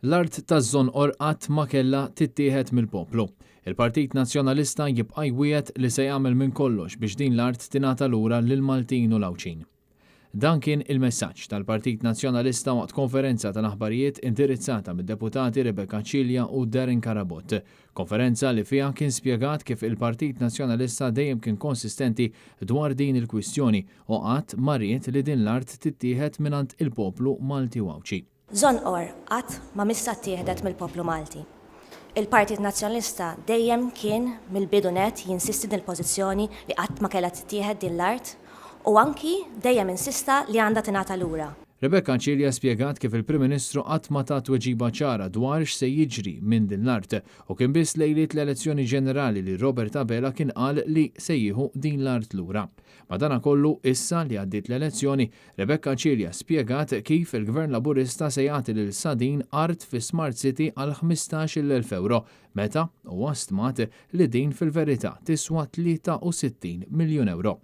L-art taż-Żonqor qatt ma kellha tittieħed mill-poplu. Il-Partit Nazzjonalista jibqa' jwiegħed li se jagħmel minn kollox biex din l-art tingħata lura lill-Maltin u l-Għawdxin. Dan kien il-messaġġ tal-Partit Nazzjonalista waqt konferenza tal-aħbarijiet indirizzata mid-Deputati Rebecca Cilia u Darren Carabott. Konferenza li fiha kien spjegat kif il-Partit Nazzjonalista dejjem kien konsistenti dwar din il-kwistjoni u qatt ma ried li din l-art tittieħed mingħand il-poplu Malti u Għawdxi. Żonqor qatt ma missha ttieħdet mill-poplu Malti. Il-Partit Nazzjonalista dejjem kien mill-bidu nett jinsisti din il-pożizzjoni li qatt ma kellha tittieħed din l-art u anki dejjem insista li għandha tingħata lura. Rebecca Cilia spjegat kif il-Prim Ministru qatt ma ta tweġiba ċara dwar x'se jiġri minn din l-art u kien biss lejliet l-elezzjoni ġenerali li Robert Abela kien qal li se jieħu din l-art lura. Madanakollu, issa li għaddiet l-elezzjoni, Rebecca Cilia spjegat kif il-Gvern Laburista se jagħti lil Sadeen art fi Smart City għal 15-il elf ewro, meta huwa stmat li din fil-verità tiswa 63 miljun ewro.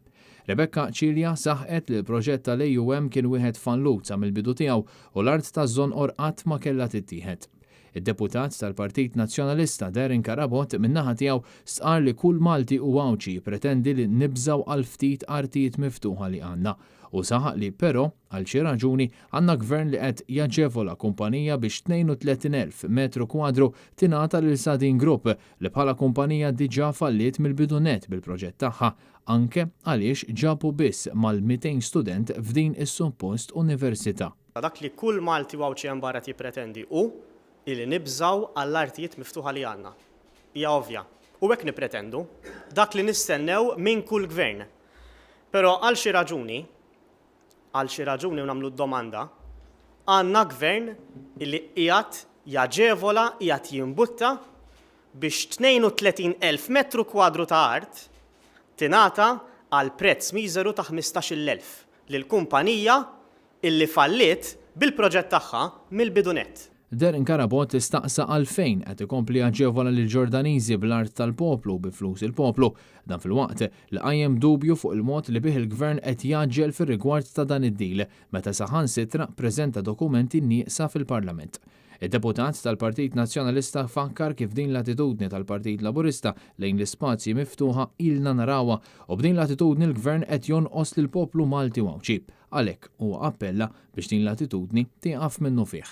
Rebecca Cilia saħqet li l-proġett tal-AUM kien wieħed fallut sa mill-bidu tiegħu u l-art taż-Żonqor qatt ma kellha tittieħed. Id-deputat tal-Partit Nazzjonalista Darren Carabott min-naħa tiegħu stqarr li kull Malti u Għawdxi jippretendi li nibżgħu għal ftit artijiet miftuħa li għandna u saħaq li però għal xi raġuni għandna gvern li qed jaġevola kumpanija biex 32,000 metru kwadru tingħata lil Sadeen Group li bħala kumpanija diġà falliet mill-bidu nett bil-proġett tagħha anke għaliex ġabu biss mal-200 student f'din is-suppost università. Dak li kull Malti u Għawdxi hemm barra qed jippretendi hu li nibżgħu għall-artijiet miftuħa li għandna. Hija ovvja. U hekk nippretendu. Dak li nistennew minn kull gvern. Però għal xi raġuni, għal xi raġuni u nagħmlu d-domanda, għandna gvern li qiegħed jaġevola, qiegħed jimbutta biex 32,000 metru kwadru ta' art tingħata għal prezz miżeru ta' 15-il elf lil kumpanija illi falliet bil-proġett tagħha mill-bidu nett. Darren Carabott staqsa għalfejn qed ikompli jaġevola lill-Ġordaniżi bl-art tal-poplu u bi flus il-poplu, dan filwaqt li qajjem dubju fuq il-mod li bih il-Gvern qed jgħaġġel fir-rigward ta' dan id-deal meta saħansitra ppreżenta dokumenti nieqsa fil-Parlament. Id-deputat tal-Partit Nazzjonalista fakkar kif din l-attitudni tal-Partit Laburista lejn l-ispazji miftuħa ilna narawha u b'din l-attitudni l-Gvern qed jonqos lill-poplu Malti u Għawdxi. Għalhekk huwa appella biex din l-attitudni tieqaf minnufih.